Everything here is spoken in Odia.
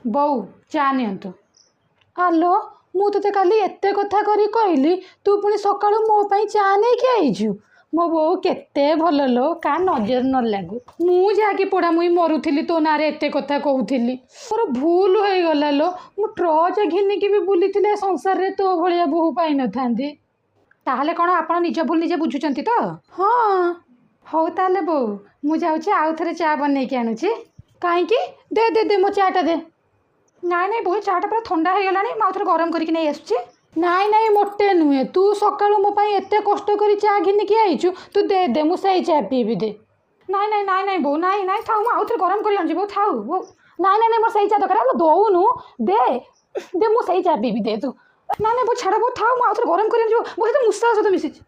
ବୋଉ, ଚା ନିଅନ୍ତୁ। ଆଲୋ, ମୁଁ ତୋତେ କାଲି ଏତେ କଥା କରି କହିଲି, ତୁ ପୁଣି ସକାଳୁ ମୋ ପାଇଁ ଚା ନେଇକି ଆଇଛୁ। ମୋ ବୋଉ କେତେ ଭଲ ଲୋ, କାହା ନଜର ନ ଲାଗୁ। ମୁଁ ଯାହାକି ପୋଡ଼ା ମୁଇଁ ମରୁଥିଲି, ତୋ ନାଁରେ ଏତେ କଥା କହୁଥିଲି। ମୋର ଭୁଲ ହେଇଗଲା ଲୋ। ମୁଁ ଟ୍ରଚ ଘିନିକି ବି ବୁଲିଥିଲେ ସଂସାରରେ ତୋ ଭଳିଆ ବୋହୂ ପାଇନଥାନ୍ତି। ତାହେଲେ କ'ଣ ଆପଣ ନିଜ ଭୁଲ ନିଜେ ବୁଝୁଛନ୍ତି ତ? ହଁ। ହଉ ତାହେଲେ ବୋଉ, ମୁଁ ଯାଉଛି ଆଉ ଥରେ ଚା ବନେଇକି ଆଣୁଛି। କାହିଁକି? ଦେ ଦେ ଦେ, ମୋ ଚାଟା ଦେ। ନାଇଁ ନାଇଁ ବୋଉ, ଚାଟା ପୁରା ଥଣ୍ଡା ହେଇଗଲାଣି, ମୁଁ ଆଉ ଥରେ ଗରମ କରିକି ନେଇ ଆସୁଛି। ନାଇଁ ନାଇଁ, ମୋଟେ ନୁହେଁ। ତୁ ସକାଳୁ ମୋ ପାଇଁ ଏତେ କଷ୍ଟ କରି ଚା ଘିନିକି ଆଇଛୁ, ତୁ ଦେ ଦେ, ମୁଁ ସେଇ ଚା ପିଇବି, ଦେ। ନାଇଁ ନାଇଁ ନାଇଁ ନାଇଁ ବୋଉ, ନାଇଁ ନାଇଁ, ଥାଉ, ମୁଁ ଆଉ ଥରେ ଗରମ କରି ଆଣୁଛି। ବୋଉ ଥାଉ, ବୋଉ। ନାଇଁ ନାଇଁ ନାଇଁ, ମୋର ସେଇ ଚା ଦରକାର। ଆଲୋ ଦଉନୁ, ଦେ ଦେ, ମୁଁ ସେଇ ଚା ପିଇବି, ଦେ ତୁ। ନାଇଁ ନାଇଁ ବୋଉ, ଛାଡ଼ ବୋଉ, ଥାଉ, ମୁଁ ଆଉ ଥରେ ଗରମ କରି ଆଣୁଛି। ବୋଉ, ସହିତ ମୂଷା ସହିତ ମିଶିଛି।